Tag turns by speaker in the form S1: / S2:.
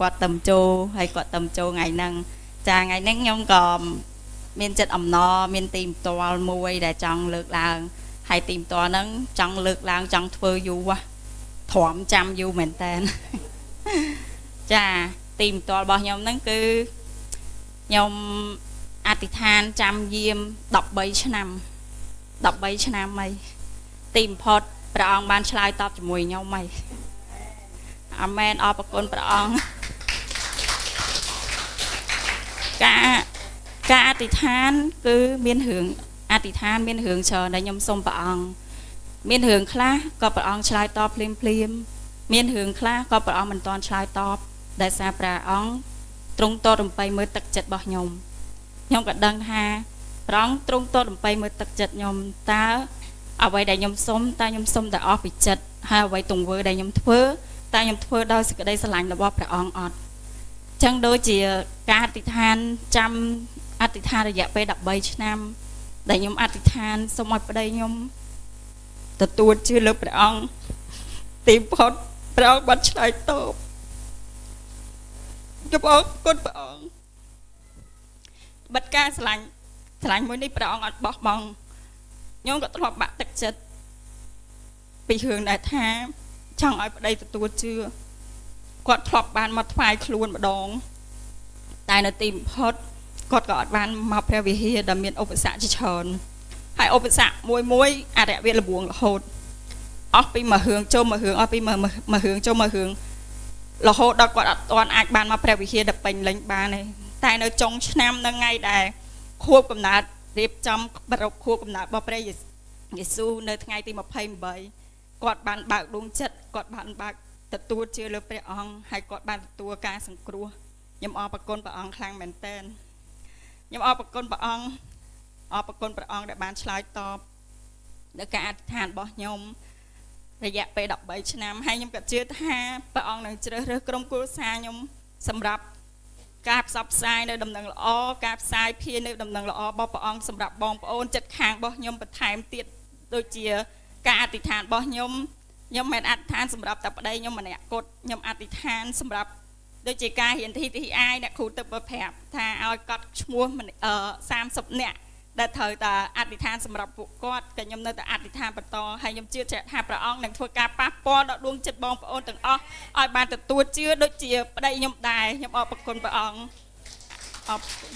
S1: គាត់ទៅចូលហើយគាត់ទៅចូលថ្ងៃហ្នឹងចាថ្ងៃហ្នឹងខ្ញុំក៏មានចិត្តអំណរមានទីផ្ទាល់មួយដែលចង់លើកឡើងហើយទីផ្ទាល់ហ្នឹងចង់លើកឡើងចង់ធ្វើយូរទ្រាំចាំយូរមែនតើចាទីផ្ទាល់របស់ខ្ញុំហ្នឹងគឺខ្ញុំអធិដ្ឋានចាំយាម13ឆ្នាំ13ឆ្នាំហើយទីបំផុតព្រះអង្គបានឆ្លើយតបជាមួយខ្ញុំហើយអាមែនអរគុណព្រះអង្គការអធិដ្ឋានគឺមានរឿងអធិដ្ឋានមានរឿងច្រើនដែលខ្ញុំសូមព្រះអង្គមានរឿងខ្លះក៏ព្រះអង្គឆ្លើយតបភ្លាមភ្លាមមានរឿងខ្លះក៏ព្រះអង្គមិនទាន់ឆ្លើយតបដែលសារព្រះអង្គទ្រង់តរំបីមើលទឹកចិត្តរបស់ខ្ញុំខ្ញុំក៏ដឹងថាព្រះអង្គទ្រង់តរំបីមើលទឹកចិត្តខ្ញុំតើអ្វីដែលខ្ញុំសុំតើខ្ញុំសុំតែអស់ពីចិត្តហើយអ្វីទង្វើដែលខ្ញុំធ្វើតើខ្ញុំធ្វើដោយសេចក្តីស្រឡាញ់របស់ព្រះអង្គអត់ចឹងដូចជាការអធិដ្ឋានចាំអធិដ្ឋានរយៈពេល13ឆ្នាំដែលខ្ញុំអធិដ្ឋានសូមឲ្យប្តីខ្ញុំទទួលជឿលើព្រះអង្គទីបំផុតព្រះអង្គបានឆ្លើយតបខ្ញុំអរគុណព្រះអង្គបិទការស្រឡាញ់មួយនេះព្រះអង្គអត់បោះបង់ខ្ញុំក៏ធ្លាប់បាក់ទឹកចិត្តពីរឿងដែលថាចង់ឲ្យប្តីទទួលជឿគាត់ធ្លាប់បានមកថ្វាយខ្លួនម្ដងតែនៅទីបំផុតគាត់ក៏អត់បានមកព្រះវិហារដែលមានឧបសគ្គជាច្រើនហើយឧបសគ្គមួយមួយអរិយវាលបួងរហូតអស់ពីមួយរឿងចូលមួយរឿងអស់ពីមួយរឿងចូលមួយរឿងរហូតដល់គាត់អត់ទាន់អាចបានមកព្រះវិហារដល់ពេញលេញបានទេតែនៅចុងឆ្នាំនៅថ្ងៃដែលខួបកំណើតរៀបចំប្រារព្ធខួបកំណើតរបស់ព្រះយេស៊ូវនៅថ្ងៃទី28គាត់បានបើកដួងចិត្តគាត់បានបើកទទួលជឿលើព្រះអង្គហើយគាត់បានទទួលការសង្គ្រោះខ្ញុំអរគុណព្រះអង្គខ្លាំងមែនទែនខ្ញុំអរគុណព្រះអង្គអរគុណព្រះអង្គដែលបានឆ្លើយតបនៅការអធិដ្ឋានរបស់ខ្ញុំរយៈពេល13ឆ្នាំហើយខ្ញុំក៏ជឿថាព្រះអង្គនឹងជ្រើសរើសក្រុមគ្រួសារខ្ញុំសម្រាប់ការផ្សព្វផ្សាយនៅដំណឹងល្អការផ្សាយភានៅដំណឹងល្អរបស់ព្រះអង្គសម្រាប់បងប្អូនចិត្តខាងរបស់ខ្ញុំបន្ថែមទៀតដូចជាការអធិដ្ឋានរបស់ខ្ញុំខ្ញុំមិនអធិដ្ឋានសម្រាប់តែប្តីខ្ញុំម្នាក់គត់ខ្ញុំអធិដ្ឋានសម្រាប់ដូចជាការរៀន TTI អ្នកគ្រូទៅប្រាប់ថាឲ្យកត់ឈ្មោះ30នាក់ដែលត្រូវតែអធិដ្ឋានសម្រាប់ពួកគាត់ក៏ខ្ញុំនៅតែអធិដ្ឋានបន្តហើយខ្ញុំជឿជាក់ថាព្រះអង្គនឹងធ្វើការប៉ះពាល់ដល់ដួងចិត្តបងប្អូនទាំងអស់ឲ្យបានទទួលជឿដូចជាប្តីខ្ញុំដែរខ្ញុំអរគុណព្រះអង្គអរគុណ